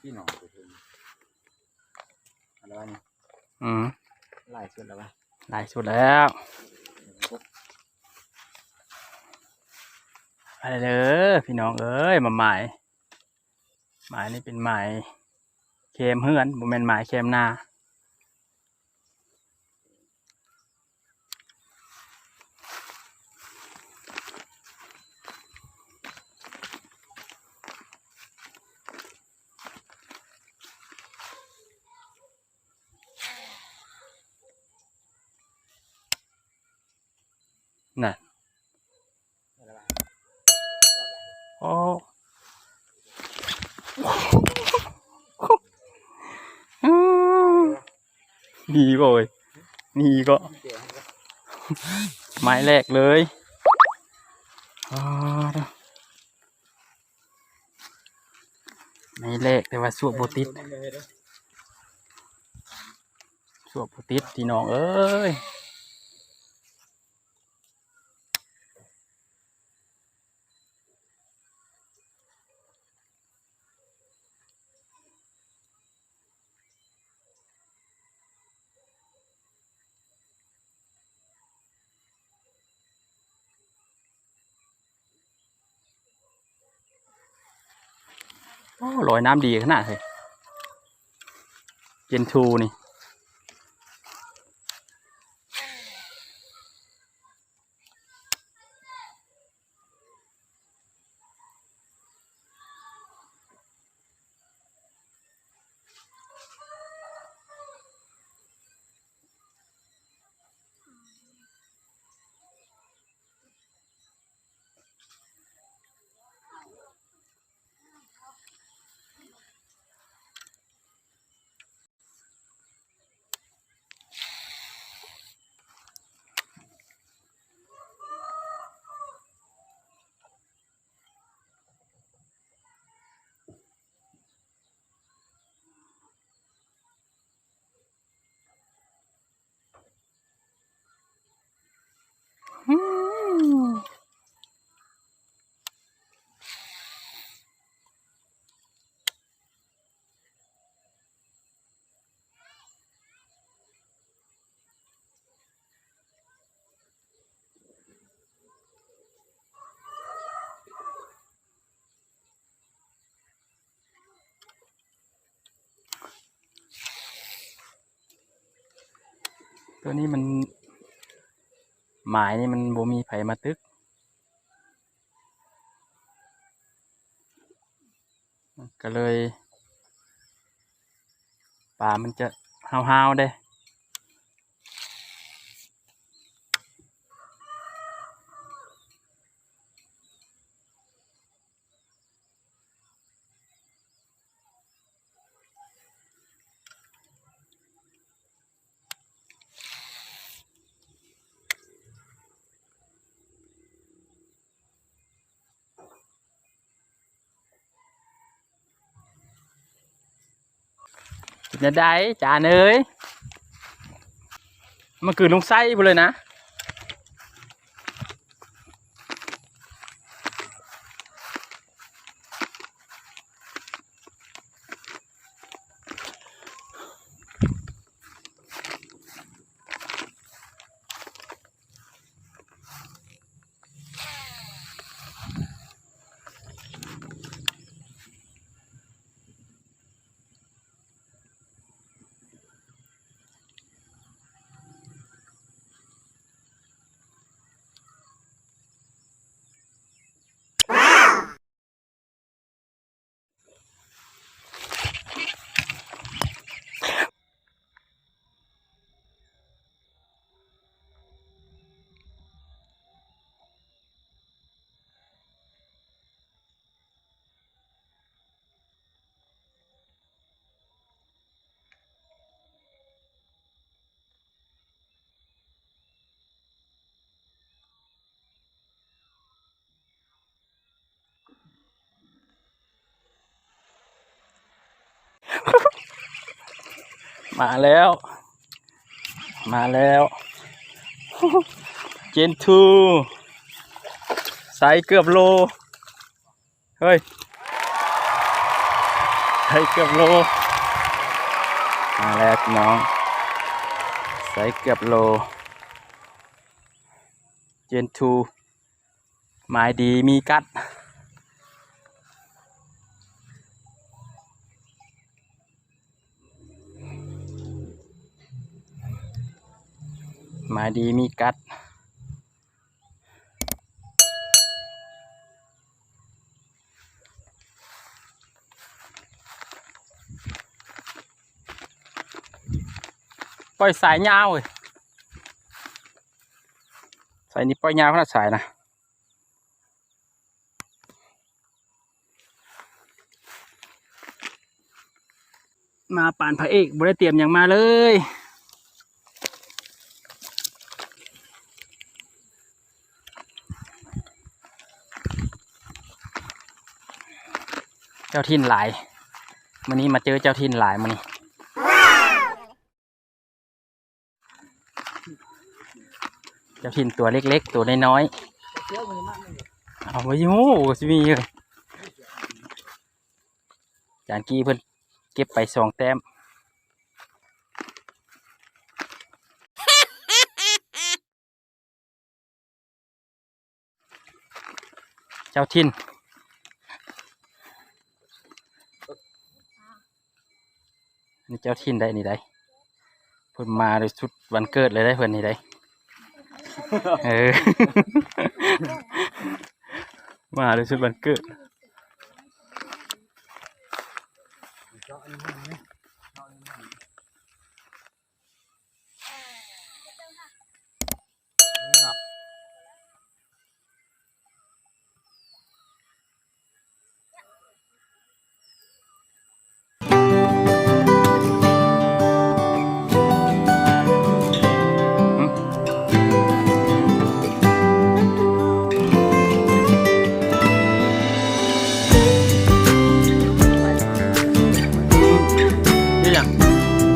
ພີ່ນ້ອງ ອັນນັ້ນ ອືມ ຫຼາຍສຸດແລ້ວວະ ຫຼາຍສຸດແລ້ວ ໄປເດີພີ່ນ້ອງເອີຍ ມາໝາຍ ໝາຍນີ້ເປັນໝາຍແຄມເຮືອນ ບໍ່ແມ່ນໝາຍແຄມນາ. ນັ້ນ ໂອ້ ມີບໍ່ເອີຍ ມີກໍ ໄມ້ແລກເລີຍ ອາ ໄມ້ແລກ ແຕ່ວ່າສວບບໍ່ຕິດ ສວບບໍ່ຕິດພີ່ນ້ອງເອີຍ. ໂອ້ ລອຍນ້ຳດີຂະໜາດເຮີ້ຍ ເຈນທູນີ້. ຕົວນີ້ມັນ ໝາຍນີ້ມັນບໍ່ມີໃຜມາຕຶກ ກໍເລີຍ ປາມັນຈະຫ້າວໆເດ້. ເປັນແນວໃດຈານເອີຍ? ມັນຄືລຸງໄຊພຸ້ນເລີຍນະ. ມາແລ້ວ ມາແລ້ວ ເຈນທູ ໄຊເກືອບໂລ. ເຮີ້ຍ ໃສ່ເກືອບໂລ ມາແລ້ວພີ່ນ້ອງ ໃສ່ເກືອບໂລ ເຈນທູ ໝາຍດີມີກັດ ໝາຍດີມີກັດ. ປ່ອຍສາຍຍາວເອີຍ ສາຍນີ້ປ່ອຍຍາວຂະໜາດສາຍນະ. ມາປານພະເອກ ບໍ່ໄດ້ຕຽມຫຍັງມາເລີຍ. ເຈົ້າຖິ່ນຫຼາຍ ມື້ນີ້ມາເຈີເຈົ້າຖິ່ນຫຼາຍມື້ນີ້. ເຈົ້າຖິ່ນຕົວເລັກໆ ຕົວນ້ອຍໆ ເອົາໄວ້ຢູ່ ຊິມີຢູ່ ຈານກີ້ເພິ່ນເກັບໄປສອງແຕ້ມ. ເຈົ້າຖິ່ນ ນີ້ເຈົ້າຖິ່ນໄດ໋ນີ້ໄດ໋ ເພິ່ນມາໂດຍຊຸດວັນເກີດເລີຍໄດ໋ ເພິ່ນນີ້ໄດ໋ ເອີ ມາໂດຍຊຸດວັນເກີດ.